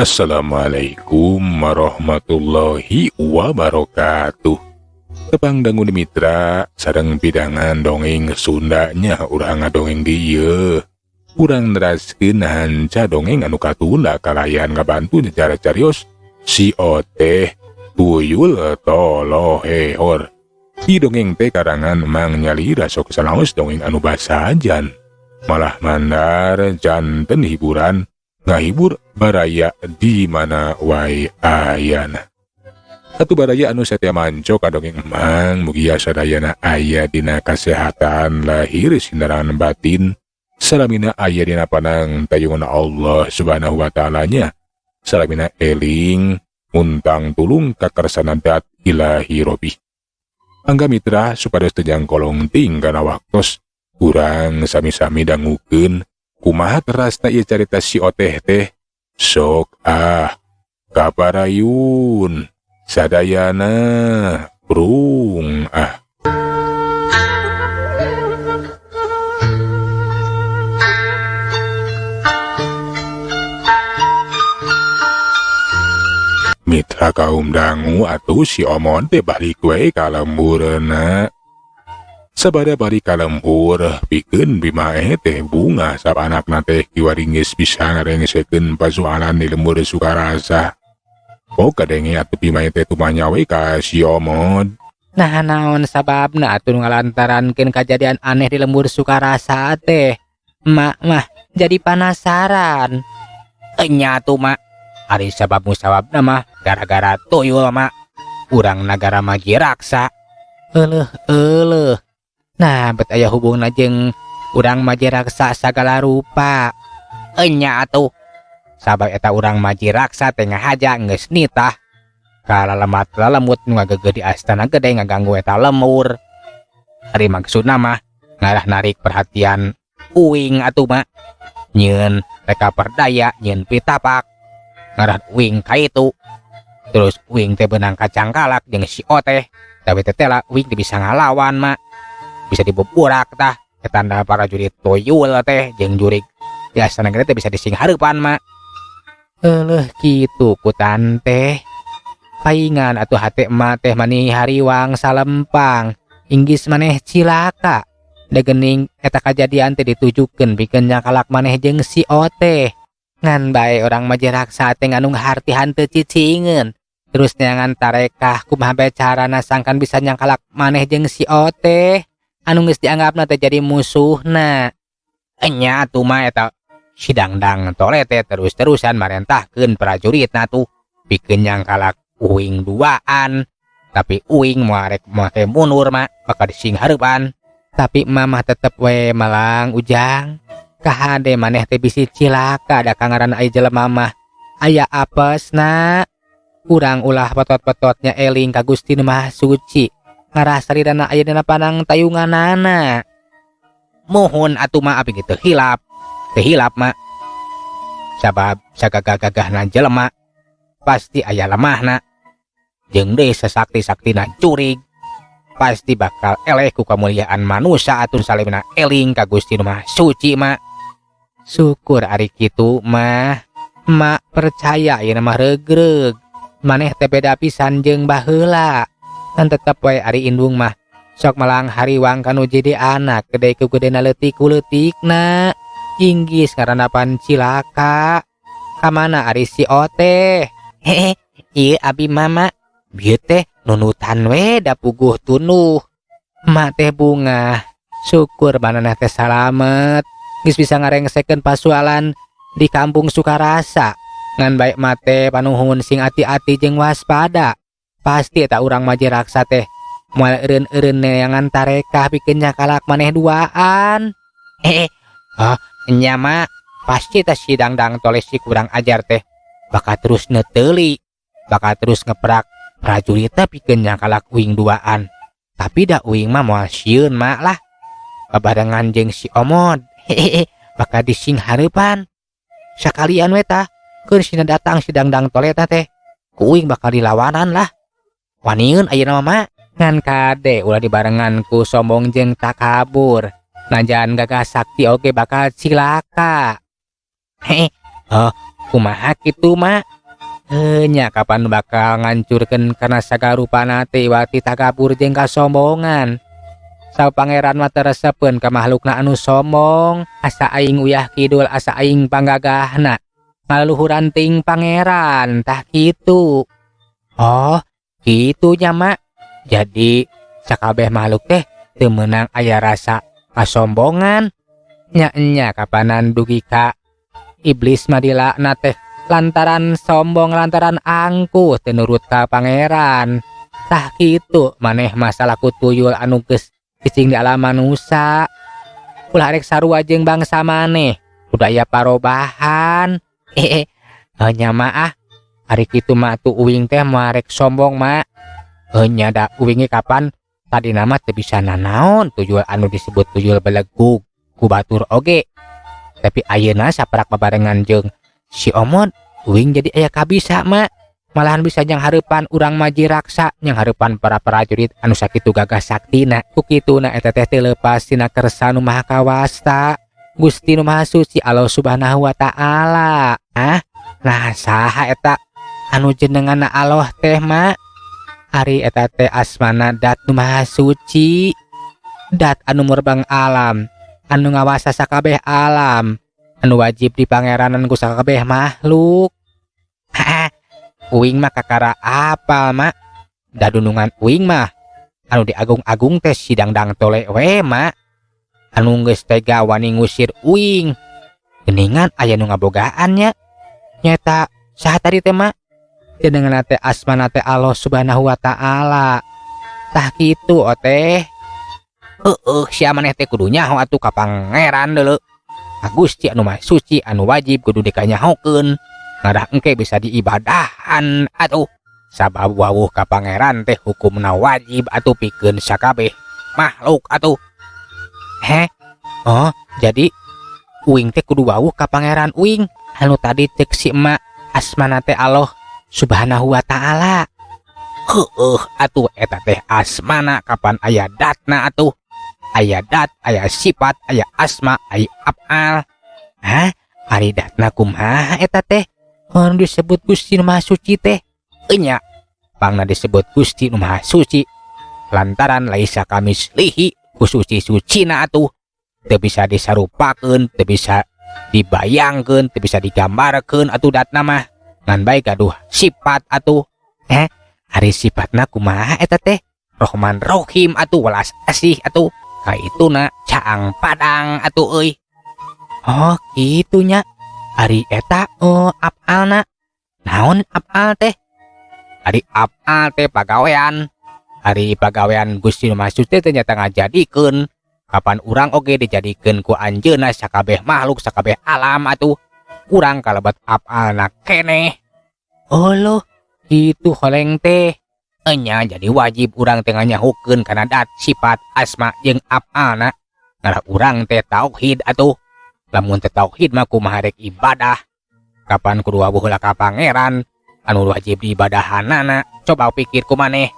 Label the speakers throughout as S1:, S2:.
S1: Assalamualaikum warahmatullahi wabarakatuh. Tepang dangu mitra sareng pidangan dongeng Sundanya urang ngadongeng di ieu. Urang neraskeun hanca dongeng anu katunda kalayan ngabantu nyecara carios si Oteh tuyul tolohehor. Di dongeng teh karangan Mang Nyalira sok sanaos dongeng anu basajan. Malah mandar janten hiburan ngahibur baraya di mana wae ayana. Atuh baraya anu satia manco ka dongeng Emang mugia sadayana aya dina kasehatan lahir sinaran batin salamina aya dina panang tayungna Allah Subhanahu wa taala nya. Salamina eling muntang tulung kakarsana dat ilahi robi. Angga mitra supados teu jangkolong ting kana waktos urang sami-sami dangukeun kumaha terasna ieu carita si Oteh teh. Sok ah kaparayun sadayana prung ah. Mitra kaum dangu atuh si Omon teh balik we ka lemburna. Sabada balik ka lembur pikeun Bimae teh bunga sab anakna teh kiwari geus bisa ngarengsekeun pasualan di lembur Sukarasa. Oh kadenge atuh Bimae teh tumanya we ka si Omon.
S2: Nah naon sababna atuh ngalantarankeun kajadian aneh di lembur Sukarasa teh. Mak mah jadi penasaran. Enya atuh mak. Ari sabab musababna mah gara-gara tuyul mak. Urang nagara Maji Raksa. Euleuh euleuh. Nah bet aya hubungna jeung urang Maji Raksa sagala rupa. Enya atuh. Sabab eta urang Maji Raksa teh ngahaja geus nitah. Kalalemat lalemut nu ngagegeuh di astana gede ngaganggu eta lemur. Ari maksudna mah ngarah narik perhatian uing atuh mak. Nyieun reka perdaya nyieun pitapak. Ngarah uing ka itu. Terus uing teh beunang kacangkalak jeung si Oteh. Tapi teh tela uing teh bisa ngalawan mak. Bisa dibuburak tah. Eta tanda prajurit tuyul teh jeung jurig di astana gede teh bisa disinghareupan mak. Euleuh kitu ku tante. Paingan atuh hate emak teh mani hariwang salempang. Inggis maneh cilaka. Degening eta kajadian teh ditujukeun pikeun nyakalak maneh jeung si Oteh. Ngan bae urang Maji Raksa teh ngandung harti hanteu cicingeun. Terus neangan tarekah kumaha bae carana sangkan bisa nyangkalak maneh jeung si Oteh anu geus dianggapna teh jadi musuhna. Enya atuh mah eta si Dangdang Tole teh terus-terusan marentahkeun prajuritna tuh pikeun nyangkalak uing duaan. Tapi uing moal rek make mundur mak bakal disinghareupan. Tapi mamah tetep we melang ujang. Kahade maneh teh bisi cilaka da kangaran aya jelema mah. Aya apesna. Urang ulah petot-petotnya eling ka Gusti Nu Maha Suci. Ngarah sarirana aya dina panang tayunganana. Muhun atuh mah abi ge teu hilap. Teu hilap mak. Sabab sagagah-gagahna jelema pasti aya lemahna. Jeung deui sasakti-saktina jurig. Pasti bakal eleh ku kamuliaan manusia atuh salimna eling ka Gusti Nu Maha Suci mak. Syukur ari kitu mah. Mak percaya ayeuna mah regreg. Maneh teh beda pisan jeung baheula. Ngan tetep we ari indung mah sok melang hariwang kanu jadi anak gede ku gedena leutik ku leutikna. Inggis ngarandapan cilaka. Kamana ari si Oteh? Hehe, ieu abi mama. Bieu teh nunutan we da puguh tunduh. Emak teh bungah. Syukur maneh teh salamet. Geus bisa ngarengsekeun pasualan di kampung Sukarasa. Ngan bae mate panuhun sing ati-ati jeung waspada. Pasti eta urang Maji Raksa teh moal eureun-eureun neangan tarekah pikeun nyakalak maneh duaan. Hehe, oh, nya mak, pasti teh si Dangdang Tole si kurang ajar teh bakal terus neteuli, bakal terus ngeprak prajurit teh pikeun nyakalak uing duaan. Tapi da uing mah moal sieun mak lah. Babarengan jeung si Omod. Hehehe, bakal disinghareupan. Sakalian we tah, keur sina datang si Dangdang Tole teh, ku uing bakal dilawanan lah. Waniun ayeuna mah mak. Ngan kade ulah dibarengan ku sombong jeung takabur. Najan gagah sakti oge bakal cilaka. Hehe, oh, Kumaha kitu, Mak? Heuh nya, kapan bakal ngancurkeun kana sagarupana teh iwati takabur jeung kasombongan. Sabab Pangeran mah teu resepeun ka makhlukna anu sombong. Asa aing uyah kidul, asa aing panggagahna. Ngalaluhuran ting Pangeran, tah kitu. Oh, kitu nya, Mak. Jadi sakabeh makhluk teh teu meunang aya rasa kasombongan. Nya nya, kapanan dugi ka iblis mah dilaknat teh lantaran sombong, lantaran angkuh teu nurut ka Pangeran. Tah kitu, maneh mah salaku tuyul anu geus cicing di alam manusa. Ulah arek sarua jeung bangsa maneh, kudu aya parobahan. Eh, heuh nya, Mak, ah. Ari kitu mah atuh uing teh moal rek sombong, Mak. Heuh nya, da uing ge kapan tadina mah teu bisa nanaon, tuyul anu disebut tuyul belegug ku batur oge. Tapi ayeuna saprak babarengan jeung si Omod, uing jadi aya kabisa, Mak. Malahan bisa nyanghareupan urang maji raksa, nyanghareupan para prajurit anu sakitu gagah saktina. Ku kituna eta teh teu leupas tina kersa Nu Maha Kawasta, Gusti Nu Maha Suci, Allah Subhanahu wa Ta'ala. Ah, nah saha eta anu jenenganna Allah teh, Mak? Ari eta teh asmana Dat Nu Maha Suci. Dat anu murbeng alam, anu ngawasa sakabeh alam, anu wajib dipangeranan ku sakabeh makhluk. Uing mah kakara apal, Mak. Da dunungan uing mah anu diagung-agung teh si Dangdang Tole we, Mak. Anu geus tega wani ngusir uing. Geuningan aya nu ngabogaan nya. Nyaeta saha tadi teh, Mak? Jenenganna teh asmana teh Allah Subhanahu wa Ta'ala. Tah kitu oteh. Heueuh, sia maneh teh kudu nyaho atuh ka Pangeran deuleu. Ka Gusti anu Maha Suci anu wajib kudu dikanyahokeun. Ngarah engke bisa diibadahan atuh. Sabab wawuh ka Pangeran teh hukumna wajib atuh pikeun sakabeh makhluk atuh. Heh. Oh, jadi uing teh kudu wawuh ka Pangeran uing anu tadi cek si emak asmana teh Allah Subhanahu wa Ta'ala. Heueuh atuh, eta teh asmana, kapan aya datna atuh. Aya dat, aya sifat, aya asma, aya afal. Hah? Ari datna kumaha eta teh? Anu disebut Gusti Nu Maha Suci teh? Enya, pangna disebut Gusti Nu Maha Suci lantaran laisa kamitslihi, ku suci-sucina atuh. Teu bisa disarupakeun, teu bisa dibayangkeun, teu bisa digambarkeun atuh datna mah. Ngan bae gaduh sifat atuh. Eh, ari sifatna kumaha eta teh? Rohman Rohim atuh, welas asih atuh. Kaituna caang padang atuh euy. Oh, kitu nya. Ari eta, oh, afalna. Naon afal teh? Ari afal teh pagawean. Ari pagawean Gusti Nu Maha Suci teh nyata ngajadikeun. Kapan urang oge dijadikeun ku anjeunna sakabeh makhluk, sakabeh alam atuh. Urang kalebet afalna keneh. Oh loh, kitu holeng teh. Enya, jadi wajib urang teh nganyahokeun kana dat, sifat, asma jeung afalna. Ngarah urang teh tauhid atuh. Lamun teu tauhid mah kumaha rek ibadah? Kapan kudu wawuh heula ka Pangeran anu wajib diibadahanana. Coba pikir ku maneh.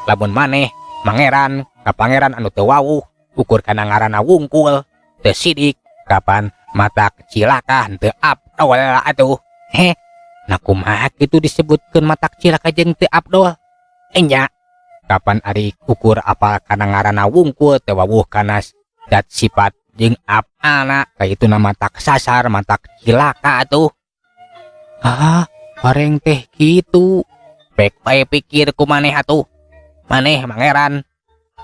S2: Lamun maneh mangeran ka pangeran anu teu wawuh, ukur kana ngaranna wungkul, teu sidik, kapan matak cilaka, teu afdol atuh. Heh, nah kumaha kitu disebutkeun matak cilaka jeung teu afdol? Enya, kapan ari ukur apal kana ngaranna wungkul, teu wawuh kana dat, sifat jeung afalna, kaituna matak sasar, matak cilaka atuh. Ah, horeng teh kitu. Pek bae pikir ku maneh atuh. Maneh mangeran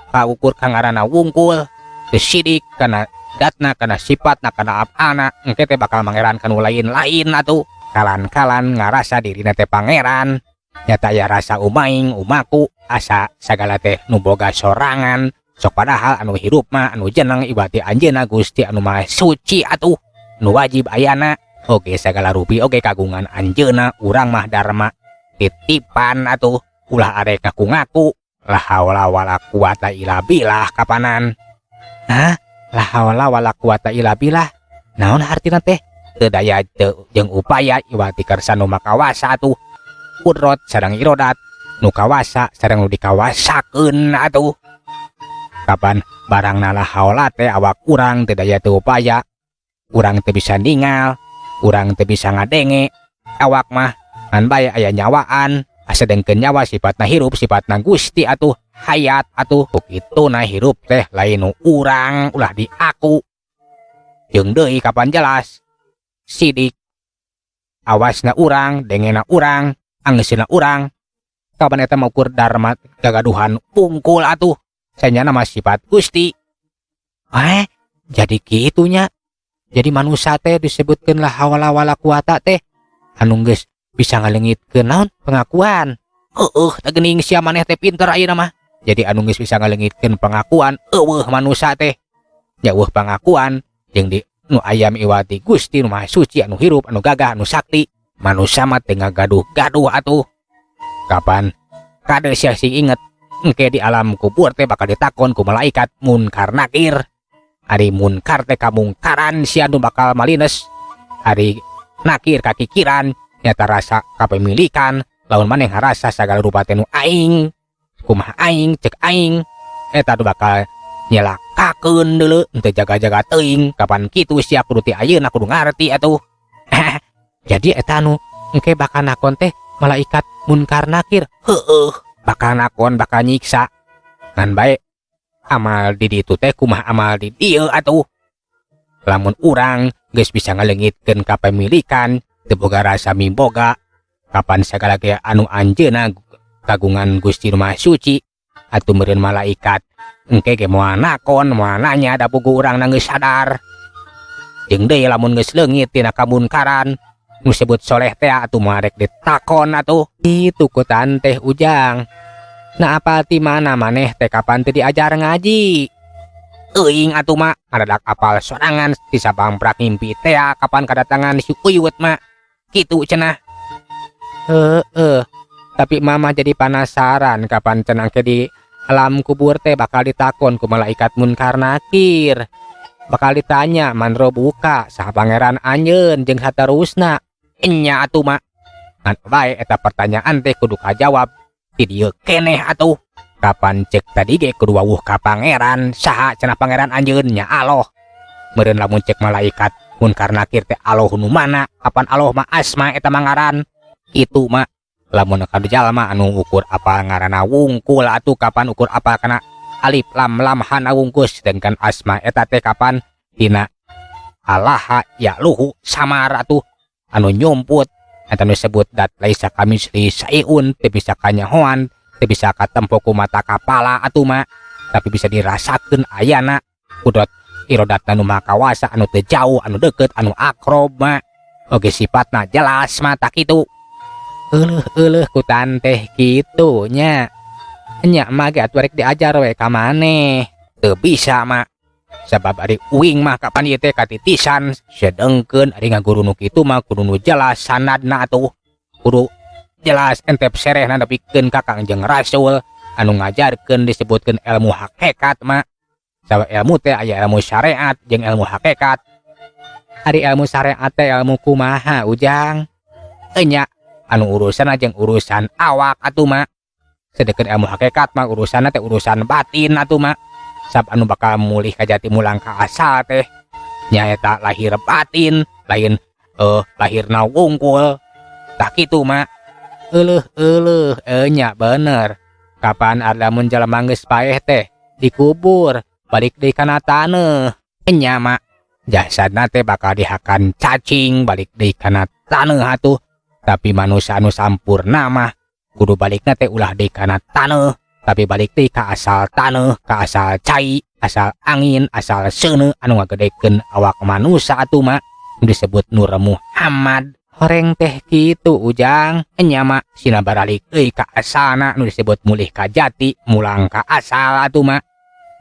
S2: ka ukur ka ngaranna wungkul, teu sidik kana datna, kana sifatna, kana afalna, engke teh bakal mangeran kanu lain-lain atuh. Kalan-kalan ngarasa dirina teh pangeran. Nyata aya rasa umaing umaku, asa sagala teh nu boga sorangan. Sok padahal anu hirup mah anu jeneng ibati anjeunna Gusti anu Maha Suci atuh. Nu wajib ayana oge sagala rupi oge kagungan anjeunna, urang mah dharma titipan atuh. Ulah arek ngaku-ngaku. La haula wala quwata illa billah kapanan. Hah? La haula wala quwata illa billah. Naon hartina teh? Teu daya teu jeung upaya iwati kersa Nu Makawasa atuh. Kudrot sareng irodat, nu kawasa sareng nu dikawasakeun atuh. Kapan barang la haula teh awak urang teu daya teu upaya. Urang teu bisa ningal, urang teu bisa ngadenge. Awak mah ngan bae aya nyawaan, sedengkeun nyawa sifatna hirup, sifatna Gusti atuh, hayat atuh. Kituna hirup teh lain nu urang, ulah diaku. Jeung deui kapan jelas sidik awasna urang, dengena urang, angeusna urang, kapan eta mah ukur dharma gagaduhan wungkul atuh, sanyana mah sifat Gusti. Jadi kitu nya. Jadi manusia teh disebutkeun la haula wala quwata teh anu geus bisa ngaleungitkeun naon, pengakuan. Heueuh, tah geuning sia maneh teh pinter ayeuna mah. Jadi anu geus bisa ngaleungitkeun pengakuan, euweuh manusia teh. Nya euweuh pengakuan jeung di nu aya miwati Gusti nu Maha Suci, anu hirup, anu gagah, anu sakti. Manusia mah teu ngagaduh-gaduh atuh. Kapan kade sia sing inget, engke di alam kubur teh bakal ditakon ku malaikat munkar nakir. Ari munkar teh kamungkaran sia nu bakal malines, ari nakir kakikiran, nyata rasa kapemilikan. Lamun maneh ngarasa sagala rupa teh nu aing, kumaha aing, cek aing, eta nu bakal nyelakakeun deuleu, henteu jaga-jaga teuing. Kapan kitu sia kudu ti ayeuna kudu ngarti atuh. Jadi eta anu engke bakal nakon teh malaikat munkar nakir? Heueuh, bakal nakon, bakal nyiksa. Ngan bae amal di ditu teh kumaha amal di dieu atuh. Lamun urang geus bisa ngaleungitkeun kapemilikan, teu boga rasa miboga, kapan sagala ge anu anjeunna kagungan Gusti nu Maha Suci atuh. Meureun malaikat engke ge moal nakon, moal nanya, da puguh urangna geus sadar. Jeung deui lamun geus leungit tina kamunkaran nu disebut soleh teh atuh, moal rek ditakon atuh. Itu kutan teh, Ujang. Nah, apal ti mana maneh teh? Kapan teu diajar ngaji? Teuing atuh, Mak, ngadadak apal sorangan ti sabangprak ngimpi tea kapan kadatangan si Uyut, Mak. Kitu cenah. Heeh. Tapi Mama jadi penasaran, kapan cenah ke di alam kubur teh bakal ditakon ku malaikat munkar nakir. Bakal ditanya man robbuka, saha pangeran anjeun, jeung saterusna. Enya atuh, Mak. Ngan bae eta pertanyaan teh kudu kajawab ti dieu keneh atuh. Kapan cek tadi ge kudu wawuh ka pangeran, saha cenah pangeran anjeun, nya Allah. Meureun lamun cek malaikat munkar nakir teh Allah nu mana? Kapan Allah mah asma, eta mah ngaran. Kitu, Mak. Lamun ka jalma anu ukur apal ngaranna wungkul atuh, kapan ukur apal kana alif lam lam hana wungkul, sedangkan asma eta teh kapan dina alaha ya luhu samar atuh, anu nyumput eta nu disebut dat laisa kamitslihi syai'un, teu bisa kanyahoan, teu bisa katempo ku mata kapala atuh, Mak, tapi bisa dirasakeun ayana kudrat irodatna nu maha kawasa, anu teu jauh, anu deket, anu akrob, Mak. Oke, sifatna jelas mah tak kitu. Euleuh euleuh, kutan teh kitu nya. Nya mah ge atuh rek diajar we ka maneh teu bisa, Mak, sabab ari uing mah kapan ieu teh katitisan. Sedengkeun ari ngaguru nu kitu mah kudu nu jelas sanadna atuh, kudu jelas entep serehna nepikeun ka Kangjeng Rasul anu ngajarkeun disebutkeun ilmu hakikat, Mak. Sabab ilmu teh aya ilmu syariat jeung ilmu hakikat. Ari ilmu syariat teh ilmu kumaha, Ujang? Enya anu urusan jeung urusan awak atuh, Mak. Sedengkeun ilmu hakikat mah urusanna teh urusan batin atuh, Mak. Sab anu bakal mulih ka jati, mulang ka asal teh nyaeta lahir batin, lain lahirna wungkul. Tah kitu, Mak. Euleuh euleuh, enya bener. Kapan lamun jelema geus paeh teh dikubur, balik deui kana taneuh? Enya, Mak, jasadna teh bakal dihakan cacing, balik deui kana taneuh atuh. Tapi manusia anu sampurna mah kudu balikna teh ulah deui kana taneuh, tapi balik deui ka asal taneuh, ka asal cai, asal angin, asal seuneu anu ngagedekeun awak manusia atuh, Mak, disebut Nur Muhammad. Horeng teh kitu, Ujang? Enya, Mak, sina baralik deui ka asalna, nu disebut mulih ka jati, mulang ka asal atuh, Mak.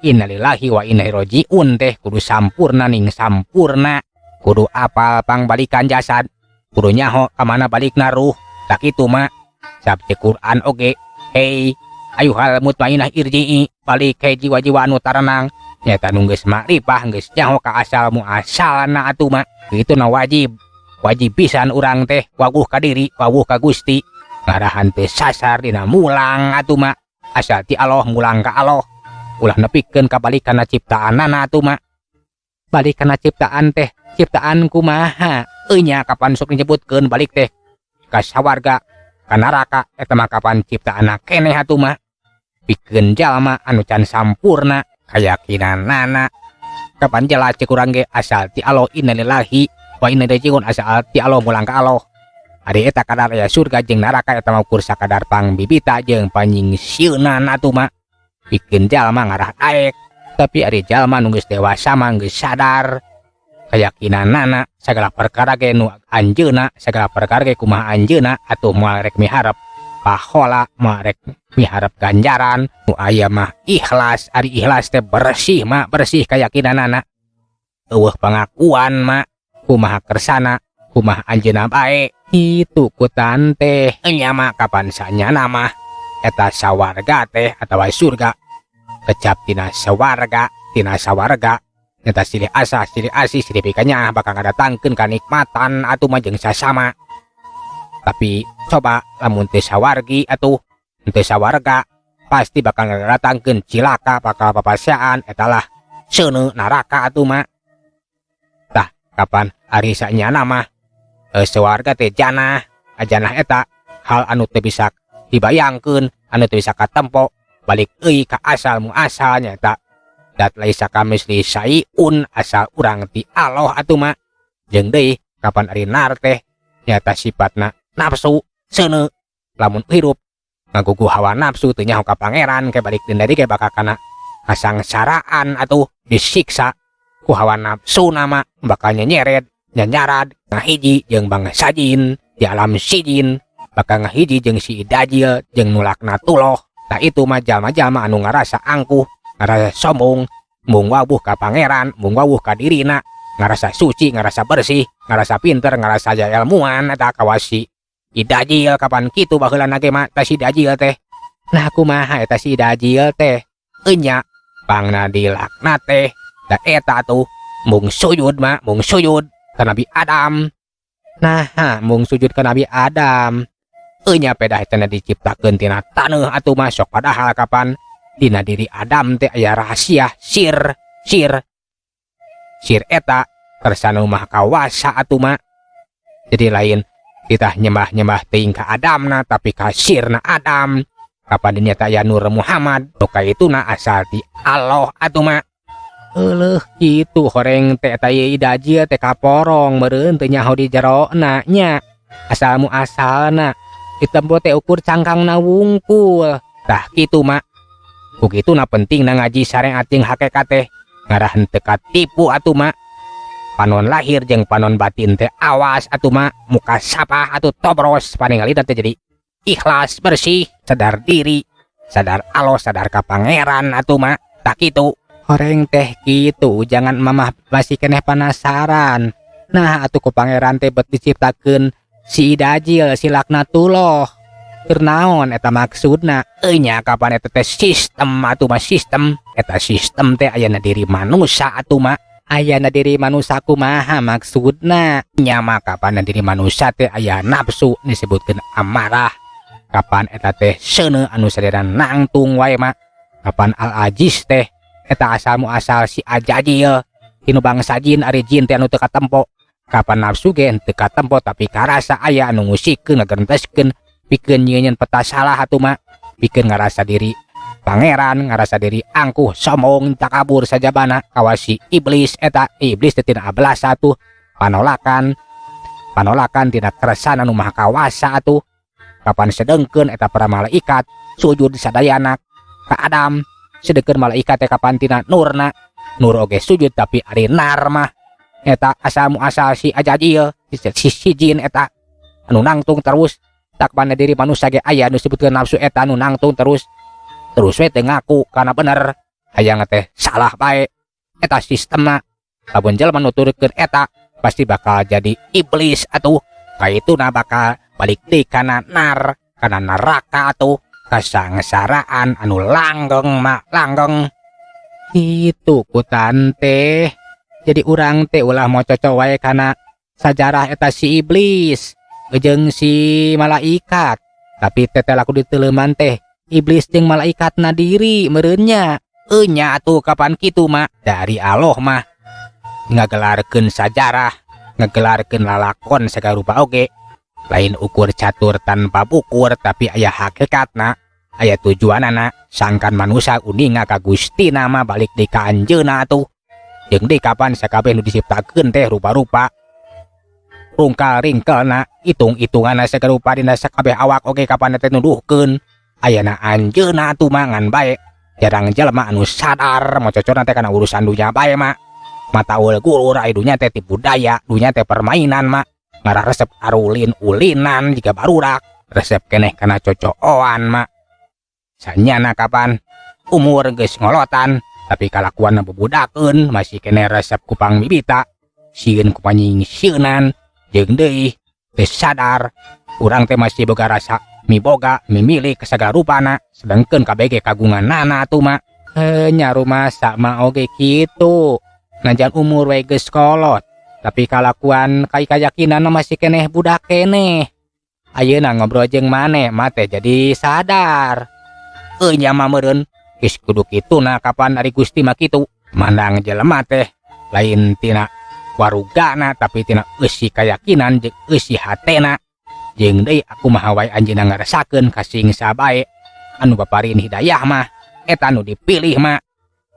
S2: Innalillahi wa inna ilaihi rajiun teh kudu sampurna ning sampurna, kudu apal pangbalikan jasad, kudu nyaho ka mana balikna ruh. Tak kitu, Mak. Sab cek Quran oge, hei ayuhal mutmainah irji'i, balik he jiwa-jiwa anu tarenang, nyata nu geus makrifah, geus nyaho ka asal muasalna atuh, Mak. Kitu na wajib, wajib pisan urang teh wawuh ka diri, wawuh ka Gusti, ngarahan teh sasar dina mulang atuh, Mak. Asal ti Allah, mulang ka Allah, ulah nepikeun ka balik kana ciptaanana atuh, Mak. Balik kana ciptaan teh ciptaan kumaha? Enya, kapan sok disebutkeun balik teh? Ka sawarga ka naraka eta mah kapan ciptaanna keneh atuh mah, pikeun jalma anu can sampurna kayakinanana. Kapan jelas cek urang ge asal ti Allah, innalillahi wa inna ilaihi rajiun, asal ti Allah mulang ka Allah. Ari eta kadar aya surga jeung neraka eta mah ukur sakadar pangbibita jeung panyingsieunan atuh mah, pikeun jalma ngarah daek. Tapi ari jalma nu geus dewasa mah geus sadar keyakinanana, segala perkara ge nu anjeunna, segala perkara ge kumaha anjeunna atuh, moal rek miharep pahola, moal rek miharep ganjaran, nu aya mah ikhlas. Ari ikhlas teh bersih mah, bersih keyakinanana, eueuh pengakuan mah, kumaha kersana, kumaha anjeunna bae kitu ku tante nya mah. Kapan sanyana mah eta sawarga teh atawa surga kecap tina sawarga, tina sawarga nyata silih asah, silih asih, silih pikanyaah, bakal ngadatangkeun kanikmatan atuh mah jeung sasama. Tapi coba lamun teu sawargi atuh, teu sawarga, pasti bakal ngadatangkeun cilaka, bakal papaseaan, eta lah seuneu neraka atuh mah. Tah, kapan ari sanyana mah sawarga teh janah, janah eta hal anu teu bisa dibayangkeun, anu teu bisa katempo, balik euy ka asal muasal nyaeta dat laisa kamitslihi syai'un, asal urang ti Allah atuh mah. Jeung deui kapan ari nar teh nyata sifatna nafsu seuneu, lamun hirup ngagugu hawa nafsu, teu nyaho ka Pangeran, ke balik deui ge bakal kana kasangsaraan atuh, disiksa ku hawa nafsu nama, bakal nyenyeret nyanyarad ngahiji jeung bangsa jin di alam sijin, bakal ngahiji jeung si Dajjal jeung nu laknatullah. Tah, itu mah jalma-jalma anu ngarasa angkuh, ngarasa sombong, mung wawuh ka Pangeran, mung wawuh ka dirina, ngarasa suci, ngarasa bersih, ngarasa pinter, ngarasa aya ilmuan, eta kawasi Dajjal. Kapan kitu baheulana ge mah tah si Dajjal teh. Nah, kumaha eta si Dajjal teh? Enya pangna dilaknat teh da eta tuh mung sujud mah, mung sujud ka Nabi Adam. Nah, mung sujud ka Nabi Adam? Enya pedah cenah diciptakeun tina taneuh atuh mah. Sok padahal kapan dina diri Adam teh aya rahasia sir, sir, sir eta kersana mah kawasa atuh mah. Jadi lain kita nyembah-nyembah teuing ka Adamna, tapi ka sirna Adam. Kapan dinya teh aya Nur Muhammad nu kaituna asal ti Allah atuh mah. Euleuh, kitu horeng teh eta ieu Dajjal teh kaporong meureun, teu nyaho di jerona nya asal muasalna, ditempo teh ukur cangkangna wungkul. Tah, kitu mah. Ku kituna pentingna ngaji syariat jeung hakikat teh ngarah henteu katipu atuh mah. Panon lahir jeung panon batin teh awas atuh mah, mukasafah atuh, tobros paningalina teh, jadi ikhlas, bersih, sadar diri, sadar Allah, sadar ka Pangeran atuh mah. Tah, kitu horeng teh kitu. Jangan mamah masih keneh penasaran, nah atuh ku Pangeran teh bet diciptakeun si Dajjal, si laknatullah, keur naon eta maksudna? Enya kapan eta teh sistem atuh mah, sistem eta, sistem teh ayana diri manusia atuh mah. Ayana diri manusia kumaha maksudna? Nya mah kapan diri manusia teh aya nafsu disebutkeun amarah, kapan eta teh seuneu anu sadaya nangtung wae mah. Kapan al ajiz teh eta asal muasal si Ajajil tinu bangsa jin. Ari jin teh anu teu katempo, kapan nafsu ge teu katempo, tapi karasa aya anu ngusikeun, ngagenteskeun, pikeun nyieun peta salah atuh mah, pikeun ngarasa diri pangeran, ngarasa diri angkuh, sombong, takabur sajabana, kawasi iblis eta. Iblis teh tina ablasa tuh, panolakan, panolakan tina kersana nu maha kawasa atuh. Kapan sedengkeun eta para malaikat sujud sadayana ka Adam, sedengkeun malaikat teh kapan tina nurna, nur oge sujud, tapi ari nar mah eta asal muasal si Ajajil, si jin eta anu nangtung terus. Tak pada diri manusia ge aya anu disebutkeun nafsu eta anu nangtung terus terus we, teu ngaku kana bener, hayang teh salah bae. Eta sistemna, lamun jelema nuturkeun eta pasti bakal jadi iblis atuh, kaituna bakal balik deui kana nar, kana neraka atuh, kasangsaraan anu langgeng mah, langgeng kitu ku tante. Jadi urang teh ulah mococo wae kana sajarah eta si iblis jeung si malaikat, tapi teteh laku diteuleuman teh iblis jeung malaikatna diri meureun nya. Enya atuh kapan kitu mah dari Allah mah ngagelarkeun sajarah, ngagelarkeun lalakon sagala rupa oge. Lain ukur catur tanpa bukur, tapi aya hakikatna, aya tujuanana, sangkan manusia uninga ka Gustina mah, balik di ka anjeunna atuh. Jeung deui kapan sakabeh nu diciptakeun teh rupa-rupa rungkal ringkelna, hitung-hitunganna sarupa dina sakabeh awak oge kapan teh nuduhkeun ayana anjeunna atuh mah. Ngan bae jarang jelema anu sadar, mococorna teh kana urusan dunya bae mah, mataul gurur ai dunya teh tipu daya, dunya teh permainan mah. Ngarah resep arulin-ulinan jiga barudak, resep keneh kana cocooan mah. Sanyana kapan umur geus ngolotan tapi kalakuanna bubudakeun, masih keneh resep ku pangmibita, sieun ku panyingsieunan, jeung deui teu sadar urang teh masih boga rasa miboga mimilik sagala rupana, sedangkeun KBG kagunganana atuh mah. Nya rumasa mah oge kitu, najan umur we geus kolot tapi kalakuan kai kayakinan masih keneh budak keneh. Ayeuna ngobrol jeung maneh mah teh jadi sadar. Nya mah meureun geus kudu kituna kapan ari Gusti mah kitu mandang jelema teh lain tina warugana tapi tina eusi kayakinan jeung eusi hatena, jeung deui aku mah wae anjeunna ngarasakeun kasing sabae anu paparin hidayah mah eta nu dipilih mah,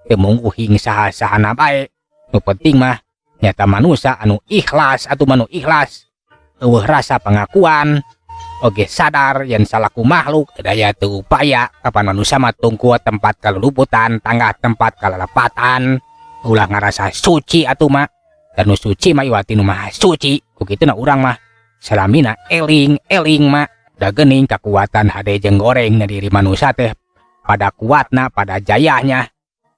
S2: teu mungguhing saha-sahana bae. Nu penting mah nyata manusia anu ikhlas atau manu ikhlas, euweuh rasa pengakuan oge sadar yen salaku makhluk daya teu upaya. Kapan manusia mah tungku tempat kaluluputan, tangga tempat kalalepatan. Ulah ngarasa suci atuh mah, dan nu suci mah iwati nu maha suci. Ku kituna urang mah salamina eling eling mah, da geuning kakuatan hade jeung goreng na diri manusia teh pada kuatna, pada jayahnya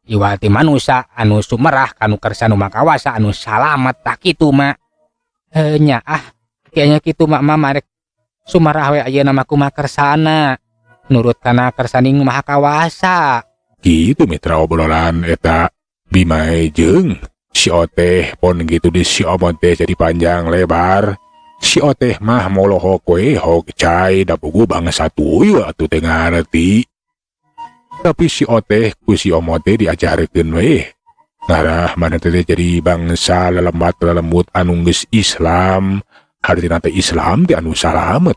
S2: iwati manusia anu sumerah kanu kersa nu makawasa anu salamet. Tah kitu mah. Nya ah kayaknya kitu mak mah marek sumarah we ayeuna mah kumaha kersana, nurut kana kersaning maha kawasa.
S1: Gitu mitra obrolan eta Bimai jeung si Oteh pon gitu di si Omot teh jadi panjang lebar. Si Oteh mah molohok we hok cai da pugu bangsa tuyul atuh teu ngarti. Tapi si Oteh ku si Omot teh diajarkeun we ngarah mana teh jadi bangsa lelemat lelembut anu geus Islam. Hartina teh Islam teh anu salamet,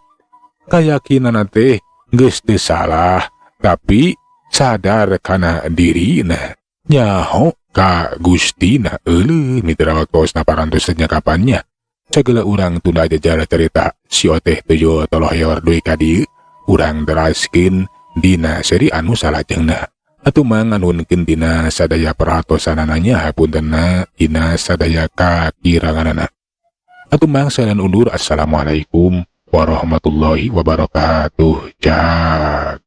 S1: kayakinan teh geus teu salah tapi sadar kana dirina, nyaho ka Gustina. Euleuh mitra, waktosna parantos nya kapannya sagala urang tunda jajar cerita si Oteh tujuh toloyor deui ka dieu, urang teraskeun dina seri anu salajengna. Atuh manganunkeun dina sadaya perhatosanana, hapuntenna dina sadaya kakiranganana. Atuh mang salan undur, assalamualaikum warahmatullahi wabarakatuh. Jak.